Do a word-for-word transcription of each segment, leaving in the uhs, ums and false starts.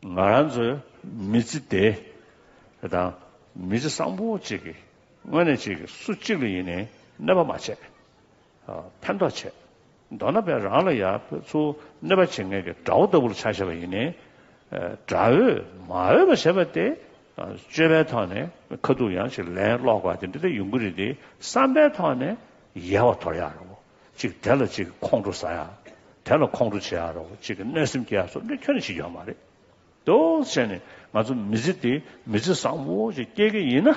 ང་རང་ཚོའི་མི་ཚེ་དེ་དང་མི་ཚེ་བཟང་པོ་གཅིག་གི་དངོས་གནས་གཅིག་གི་སུ་གཅིག་ལ་ཡིན་ནའི་གནོད་པ་མ་བྱས། ཨ། ཕན་ཐོགས་བྱས། མདོར་ན་བས་རང་ལ་ཡ་ཚུར་གནོད་པ་བྱེད་མཁན་གྱི་དགྲ་བོ་ལྟ་བུ་ལ་ཆ་བཞག་པ་ཡིན་ནའི། ཨ། དགྲ་བོས་མ་འོས་པ་བྱས་པ་དེ། ཨ། སྤྱོད་པའི་ཐོག་ནས་ཁ་ཐུག་ཡང་ཅིག་ལན་སློག་པ་དེ་འདྲ་དེ་ཡོང་གི་རེད་དེ། བསམ་པའི་ཐོག་ནས་ཡལ་བ་དོར་ཡག་རེད་བོ། ཅིག་དེ་ལ་ཅིག་ཁོང་ཁྲོ་ཟ་ཡག་དེ་ལ་ཁོང་ཁྲོ་བྱེད་ཡག་རེད་བོ། ཅིག་གི་གནོད་སེམས་སྐྱེ་ཡག་སོགས་འདི་ཁྱོན་ནས་བྱེད་ཡོད་མ་རེད། འདུག་བྱས་ནས་ང་ཚོ་མི་ཚེ་འདི་མི་ཚེ་བཟང་པོ་ཞིག་སྐྱེལ་གྱི་ཡིན་ན།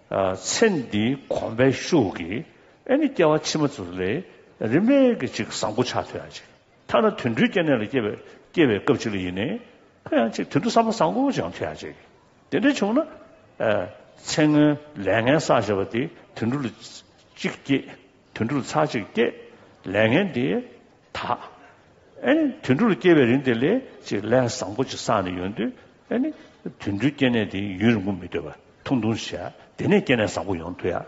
ཨ། ཚེ་འདིའི་གོམས་པའི་ཤུགས་ཀྱིས་ཨེ་ནི་སྐྱེ་བ་ཕྱི་མ་ཚོ་ལས་རིམ་པས་ཀྱི་ཅིག་བཟང་པོ་ཆགས་ཐུབ་ཡག་ཅིག་ཐ་ན་དུད་འགྲོའི་སྐྱེ་གནས་ལ་སྐྱེ་བའི་སྐྱེ་བའི་སྐབས་ཅིག་ལ་ཡིན་ནའི་ཁོ་ཡང་ཅིག་དུད་འགྲོ་བསམ་པ་བཟང་པོ་ཅིག་ཡོང་ཐུབ་ཡག་ཅིག་དེ་འདྲ་བྱུང་ན། ཨ། ཚེ་སྔོན་ལས་ངན་བསགས་བཞག་པ་དེ་དུད་འགྲོ་ལ་གཅིག་སྐྱེས། དུད་འགྲོ་ལ་ཚར་གཅིག་སྐྱེས། ལས་ངན་དེ་དག་ཨེ་ནི་དུད་འགྲོ་ལ་སྐྱེ་བའི་རིང་དེ་ལས་ཅིག་ལས་བཟང་པོ་ཅིག་བསགས་ནས་ཡོང་དུས། ཨེ་ནི་དུད་འགྲོའི་སྐྱེ་གནས་དེ་ཡུན་རིང་པོ་མི་སྡོད་པ་ཐུང་ཐུང་བྱས། དེ་ནས་སྐྱེ་གནས་བཟང་པོ་ཡོང་ཐུབ་ཡག་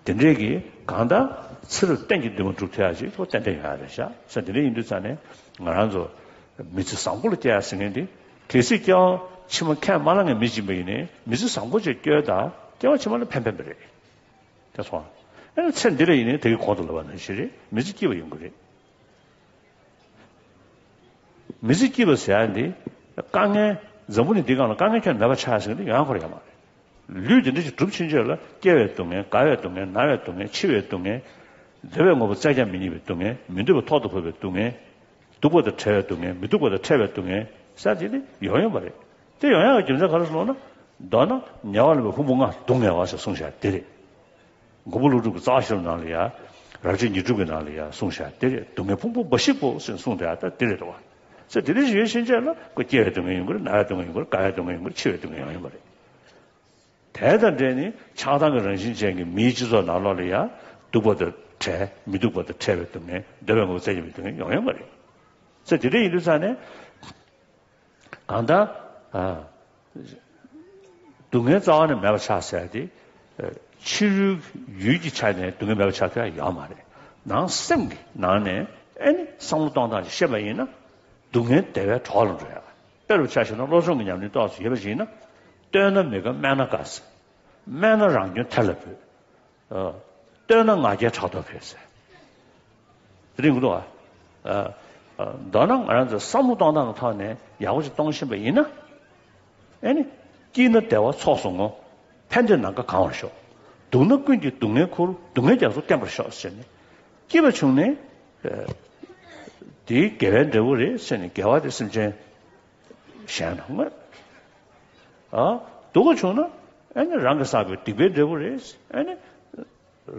དེ་འདྲས་ཀྱི་གང་ལྟར་ཚེ་རབས་གཏན་གྱི་འདུན་མ་འགྲུབ་ཐུབ་ཡག་ཅིག་ཁོ་ཏན་ཏན་ཡོང་ཡག་རེད་ཤག་ཟེར། དེ་འདྲས་ཡིན་དུས་ཙང་ནས་ང་རང་ཚོ་མི་ཚེ་བཟང་པོ་ལ་སྐྱེལ་ཡག་ཟེར་མཁན་དེ། གལ་སྲིད་སྐྱེ་བ་ཕྱི་མ་ཁས་མ་བླངས་མཁན་མི་གཅིག་པ་ཡིན་ནའི་མི་ཚེ་བཟང་པོ་ཅིག་སྐྱེལ་དང་སྐྱེ་བ་ཕྱི་མ་ལ་ཕན་ཕན་པ་རེད། དེ་སོང་། ཨ་ནི་ཚེ་འདི་ལ་ཡིན་ནའི་དེ་གི་གོང་དུ་ལབ་པ་ནང་བཞིན་རེད། མི་ཚེ་སྐྱིད་པ་ཡོང་གི་རེད། མི་ཚེ་སྐྱིད་པ་ཟེར་ཡག་འདི་དཀའ་ངལ། འཛམ་བུ་གླིང་འདིའི་སྒང་ལ་དཀའ་ངལ་ཁྱོན་མེད་པ་ཆགས་ཟེར་གི་འདི་ཡོང་ཡག་ཁོ་རང་ཡོད་མ་རེད། ལུས་འདི་འདྲ་ཞིག་གྲུབ་ཕྱིན་ཆད་ལ་སྐྱེ་བའི་སྡུག་བསྔལ། རྒ་བའི་སྡུག་བསྔལ། ན་བའི་སྡུག་བསྔལ། འཆི་བའི་སྡུག་བསྔལ། འདོད་པའི་དངོས་པོ་བཙལ་རྒྱག་མི་རྙེད་པའི་སྡུག་བསྔལ། མི་འདོད་པ་ཐོག་ཏུ་བབས་པའི་སྡུག་བསྔལ། སྡུག་པ་དང་བྲལ་བའི་སྡུག་བསྔལ། མི་སྡུག་པ་དང་ཕྲད་པའི་སྡུག་བསྔལ་ཟེར་དེ་ནི་ཡོང་ཡོང་བ་རེད། དེ་ཡོང་ཡག་གི་རྒྱུ་མཚན་ག་རེ་ཟེར་ལབ་ན། མདོར་ན་ཉེ་བར་ལེན་པའི་ཕུང་པོ་ལྔ་སྡུག་བསྔལ་བ་ཞེས་གསུངས་བཞག་དེ་རེད། མགོན་པོ་ཀླུ་སྒྲུབ་ཀྱི་རྩ་བ་ཤེས་རབ་ནང་ལ་ཡ། རབ་བྱེད་ཉི་སྒྲུབ་ཀྱི་ནང་ལ་ཡ་གསུངས་བཞག་དེ་རེད། སྡུག་བསྔལ་ཕུང་པོ་འབའ་ཞིག་པོ་ཟེར་གསུངས་བསྡད་ཡག་ད་དེ་རེད་དོ། ཚེ་དེ་འདྲ་ཞིག་ཡོད་ཕྱིན་ཆད་ལ་ཁོ་སྐྱེ་བའི་སྡུག་བསྔལ་ཡོང་གི་རེད། ན་བའི་སྡུག་བསྔལ་ཡོང་གི་རེད། རྒ་བའི་སྡུག་བསྔལ་ཡོང་གི་རེད། འཆི་བའི་སྡུག་བསྔལ་ཡང་ཡོང་གི་རེད། དེ་དང་འབྲེལ་ནས་ཆགས་སྡང་གི་རང་བཞིན་ཅན་གྱི་མིའི་སྤྱི་ཚོགས་ནང་ལོགས་ལ་ཡང་སྡུག་པ་དང་བྲལ། མི་སྡུག་པ་དང་བྲལ་བའི་སྡུག་བསྔལ། འདོད་པའི་དངོས་པོ་བཙལ་རྒྱག་པའི་སྡུག་བསྔལ་ཡང་ཡོང་གི་རེད། ཚེ་དེ་འདྲ་ཡིན་དུས་ཙང་ནས་གང་ལྟར། ཨ། སྡུག་བསྔལ་རྩ་བ་ནས་མེད་པ་ཆགས་ཟེར་ཏེ། ཨ། ཕྱི་རོལ་ཡུལ་གྱི་ཆ་ནས་སྡུག་བསྔལ་མེད་པ་ཆགས་ཐུབ་ཡག་ཡོད་མ་རེད། ནང་སེམས་ཀྱི་ནང་ནས་ཨེ་ནི་བསམ་བློ་གཏོང་སྟངས་ཤིག་ཤེས་པ་ཡིན་ན། སྡུག་བསྔལ་བདེ་བའི་གྲོགས་ལ་འགྲོ་ཡག་དཔེ་རུ་ཆ་བཞག་ན་བློ་སྦྱོང་གི་ཉམས་ལེན་ཏོག་ཙམ་ཡོད་པ་ཞིག་ཡིན་ན། བསྟོད་ན་མི་དགའ་སྨད་ན་དགའ་ཟེར། སྨད་ན་རང་སྐྱོན་ཐེར་ལ་འབུད། ཨ། བསྟོད་ན་ང་རྒྱལ་ཕྲག་དོག་འཕེལ་ཟེར། དེ་རིང་གོ་འདུག་ཨ། ཨ། མདོར་ན་ང་རང་ཚོ་བསམ་བློ་གཏོང་སྟངས་ཀྱི་ཐོག་ནས་ཡག་པོ་ཞིག་གཏོང་ཤེས་པ་ཡིན་ན། ཨེ་ནི། སྐྱིད་ན་བདེ་བ་ཚོགས་སུ་བསྔོ། ཕན་བདེ་ནམ་མཁའ་གང་བར་ཤོག་སྡུག་ན་ཀུན་གྱི་སྡུག་བསྔལ་ཁུར། སྡུག་བསྔལ་རྒྱ་མཚོ་བརྟན་པར་ཤོག་ཟེར་ནས། སྐྱིད་པ་བྱུང་ནས། ཨ། དེའི་དགེ་བའི་འབྲས་བུ་རེད་ཟེར་ནས། དགེ་བ་དེ་སེམས་ཅན་གཞན་ལ་བསྔོས། ཨ། སྡུག་པ་བྱུང་ན་ཨ་ནི་རང་གིས་བསགས་པའི་སྡིག་པའི་འབྲས་བུ་རེད། ཨ་ནི་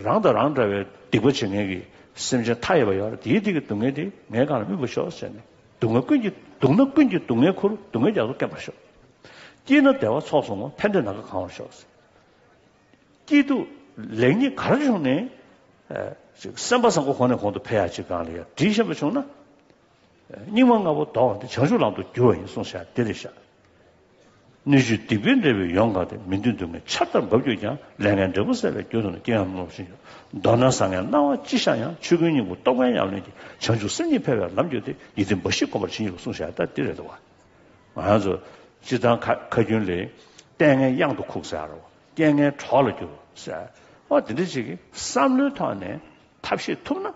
རང་དང་རང་འདྲ་བའི་སྡིག་པ་བྱེད་མཁན་གྱི་སེམས་ཅན་མཐའ་ཡས་པ་ཡོད་རེད། དེའི་སྡིག་གི་སྡུག་བསྔལ་དེ་ངའི་སྒང་ལ་སྨིན་པར་ཤོག་ཟེར་ནས། སྡུག་བསྔལ་ཀུན་གྱི། སྡུག་ན་ཀུན་གྱི་སྡུག་བསྔལ་ཁུར། སྡུག་བསྔལ་རྒྱ་མཚོ་བརྟན་པར་ཤོག་སྐྱིད་ན་བདེ་བ་ཚོགས་སུ་བསྔོ། ཕན་བདེ་ནམ་མཁའ་གང་བར་ཤོག་ཟེར། སྐྱིད་སྡུག་ལེགས་ཉེས་ག་རེ་བྱུང་ནའི། ཨ། ཅིག་སེམས་པ་བཟང་པོ་གོང་ནས་གོང་དུ་འཕེལ་ཡག་ཅིག་སྒང་ལ་ཡ་དྲིལ་ཤེས་པ་བྱུང་ན། སྙིགས་མ་ལྔ་པོ་ལྡོག་པ་འདི་བྱང་ཆུབ་ལམ་དུ་བསྒྱུར་བ་ཡིན་གསུངས་བཞག་དེ་རེད་ཤག་སྣོད་བཅུད་སྡིག་པའི་འབྲས་བུས་ཡོངས་གང་སྟེ། མི་མཐུན་སྡུག་བསྔལ་ཆར་ལྟར་འབབ་གྱུར་ཀྱང་། ལས་ངན་འབྲས་བུ་བསལ་བའི་རྒྱུ་དང་ནི། རྐྱེན་ངན་རྣམས་སྣང་བ་ཤིན་ཏུ། མདོར་ན་བཟང་ངན་སྣང་བ་ཅི་ཤར་ཡང་། ཆོས་ཀུན་སྙིང་པོ་རྟོགས་པའི་ཉམས་ལེན་གྱིས། བྱང་ཆུབ་སེམས་ཉིད་འཕེལ་བའི་ལམ་བརྒྱུད་དེ། ཡིད་བརྟན་འབའ་ཞིག་གོམས་པར་བྱེད་སྙམ་གསུངས་བཞག་ད་འདི་རེད་འདུག་བ། ང་རང་ཚོ་སྤྱིར་བཏང་ཁ་ཁ་རྒྱུན་ལས། ལྟས་ངན་གཡང་དུ་ཁུག་ཟེར་རོ། རྐྱེན་ངན་གྲོགས་ལ་འགྱུར་ཟེར། ཨོ་དེ་འདྲ་ཅིག་གི་བསམ་བློའི་ཐོག་ནས་ཐབས་ཤེས་ཐུབ་ན།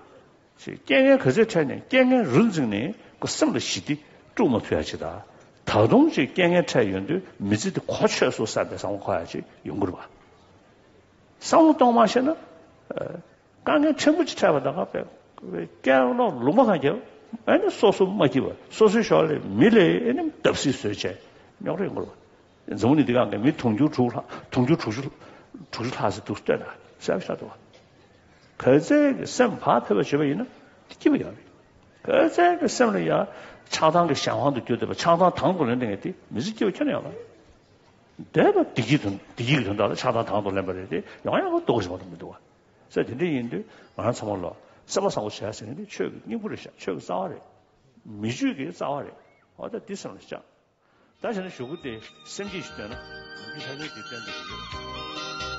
ཅིག་རྐྱེན་ངན་ག་ཚོད་འཕྲད་ནས་རྐྱེན་ངན་རུལ་འཛིངས་ནས་ཁོ་སེམས་ལ་ཞི་བདེ་དཀྲུག་མ་ཐུབ་ཡ་ཅིག་དང་། ད་དུང་ཅིག་རྐྱེན་ངན་འཕྲད་ཡོང་དུས་མི་ཚེ་འདི་གོ་ཆོད་སོང་བསམ་པའི་བསམ་བློ་འཁོར་ཡ་ཅིག་ཡོང་གི་རེད་པ། བསམ་བློ་གཏོང་མ་ཤེས་ན། ཨ། དཀའ་ངལ་ཕྲན་བུ་ཅིག་འཕྲད་པ་དང་། ཁ་པའི་སྐད་ལོག་ལུང་མ་གང་རྒྱབ། ཨ་ནི་སོ་སོ་མ་སྐྱིད་པ། སོ་སོའི་ཞོར་ལས་མི་ལས་ཨ་ནི་བརྡབ་གསིག་བཟོས་བྱས་རྙོག་རེ་ཡོང་གི་རེད་པ། འཛམ་བུ་གླིང་འདི་སྒང་གི་མི་དུང་ཕྱུར་དྲུག་ལྷག་དུང་ཕྱུར་དྲུག་ཅུ་དྲུག་ཅུ་ལྷག་ཙམ་འདུག་ལྟོས་དང་གསལ་པོ་ཤར་འདུག་པ། ག་ཚད་ཀྱི་སེམས་བག་ཕེབས་པ་བྱེད་པ་ཡིན་ན་དེ་སྐྱིད་པ་ཡོད་རེད། ག་ཚད་ཀྱི་སེམས་ལ་ཡང་ཆགས་སྡང་གི་གཞན་དབང་དུ་གྱུར་བསྡད་པ། ཆགས་སྡང་དང་དུ་ལེན་བསྡད་མཁན་དེ་མི་ཚེ་སྐྱིད་པ་ཁྱོན་ནས་ཡོད་མ་རེད། འདས་པ་བདེ་སྐྱིད་དོན། བདེ་སྐྱིད་ཀྱི་དོན་དག་ལ་ཆགས་སྡང་དང་དུ་ལེན་པ་རེད་དེ། ཡང་ཡང་སྡུག་པོ་ཞིག་མ་གཏོགས་མི་འདུག་པ། ཟེར་དེ་འདྲ་ཡིན་དུས་ང་རང་ཚང་མ་ལོ་སེམས་པ་བཟང་པོ་བྱས་ཟེར་མཁན་དེ་ཆོས་ཀྱི་སྙིང་པོ་རེད་ཤག་ཆོས་ཀྱི་རྩ་བ་རེད། མི་ཆོས་ཀྱི་རྩ་བ་རེད། འོ་ད་འདི་སེམས་ལ་བཅངས། ད་བྱས་ན་གཞུག་གུ་དེ་སེམས་བསྐྱེད་ཞིག་བཏོན་ན་ལམ་རྒྱུན་ལྷ་ལུས་ཀྱི་བསྟན་དུ་འགྱུར།